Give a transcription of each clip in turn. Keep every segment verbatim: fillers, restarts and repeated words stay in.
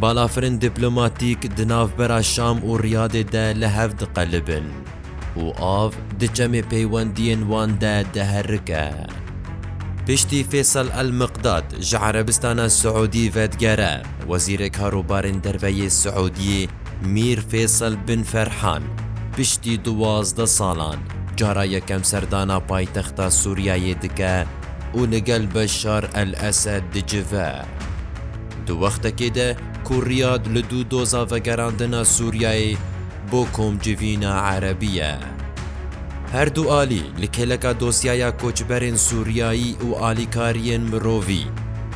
Balafirên dîplomatîk di navbera Şam û Riyadê de li hev diqelibin û av di çemê peywendiyên wan de diherike. Piştî Fêsal El Miqdad ji Erebistana Siûdî vedigere, Wezîrê Karûbarên Derve yê Siûdiyê Mîr Fêsal bin Ferhan piştî duwazdeh salan cara yekem serdana paytexta Sûriyeyê dike û li gel Beşar El Esed dicive. Di wextekê de ku Riyad li dû doza vegerandina Sûriyeyê bo komcivîna Erebî ye. Her du alî li kêleka dosyaya koçberên Sûriyayî û alîkariyên mirovî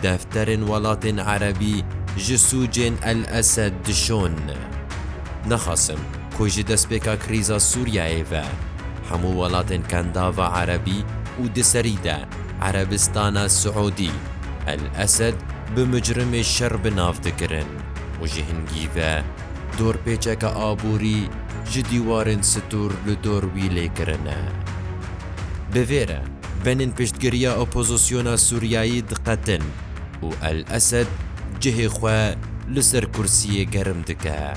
defterên welatên Erebî ji sûcên El Esed dişon. Nexasim ku ji destpêka krîza Sûriyeyê ve hemû welatên Kendava Erebî û di serî de Erebistana Siûdî El Esed bi micrimê şer bi nav dikirin û ji hingî ve dorpêçeke aborî ji dîwarên stûr li dor wî lê kirine. Bi vê re benên piştgiriya opozisyona Sûriyayî diqetin û El Esed cihê xwe li ser kursiyê germ dike.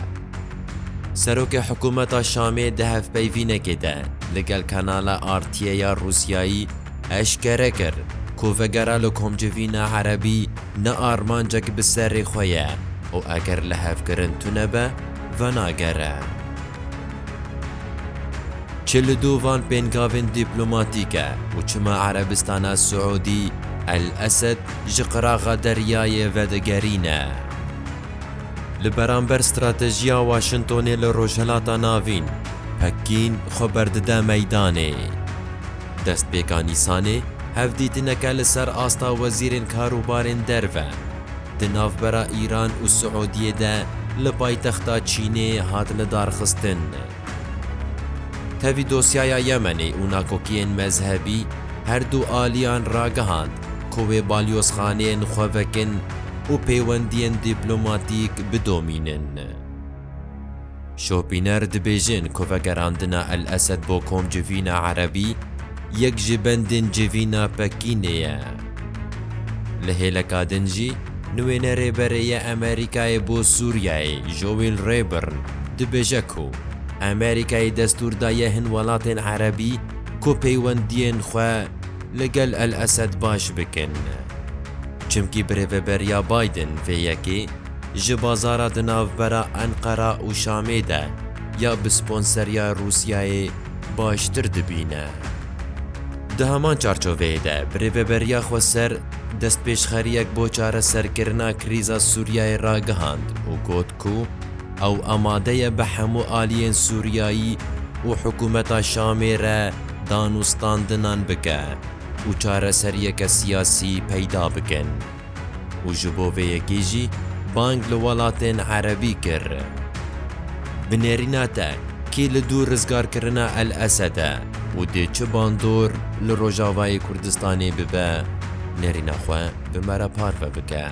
Serokê hikûmeta Şamê di hevpeyvînekê de li gel kanala R T A ya Rûsyayî eşkere kir ku vegera li komcivîna Erebî ne armancek bi serê xwe ye û eger lihevkirin tune be, venagere. Çi li dû van pêngavên dîplomatîk e û çima Erebistana Siûdî El Esed ji qiraxa deryayê vedigerîne? Li beramber stratejiya Washingtonê li Rojhilata Navîn, Pekîn xwe berdide meydanê. Destpêka Nîsanê, hevdîtineke li ser asta wezîrên karûbarên derve di navbera Îran û Siûdiyê de li paytexta Çînê hat lidarxistin. Tevî dosyaya Yemenê û nakokiyên mezhebî, her du aliyan ragihand ku wê balyozxaneyên xwe vekin û peywendiyên dîplomatîk bidomînin. Şopîner dibêjin ku vegerandina El Esed bo komcivîna Erebî yek ji bendên civîna Pekînê ye. Li hêleka din jî, nûêne rêberê yê Amerîkayê bo Sûriyeyê, Joel Rayburn, dibêje ku Amerîkayê destûr daye hin welatên Erebî ku peywendiyên xwe li gel El Esed baş bikin. Çimkî birêveberiya Biden vê yekê ji bazara di navbera Enqera û Şamê de ya bi sponseriya Rûsyayê baştir dibîne. Di heman çarçoveyê de birêveberiya xweser destpêşxeriyek bo çareserkirina krîza Sûriyeyê ragihand û got ku ew amade ye bi hemû aliyên Sûriyayî û hikûmeta Şamê re danûstandinan bike û çareseriyeke siyasî peyda bikin. Û ji bo vê yekê jî bang li welatên Erebî kir. Bi nêrîna te, kî li dû rizgarkirina El Esed e û dê çi bandor li Rojavayê Kurdistanê bibe, nêrîna xwe bi me re parve bike.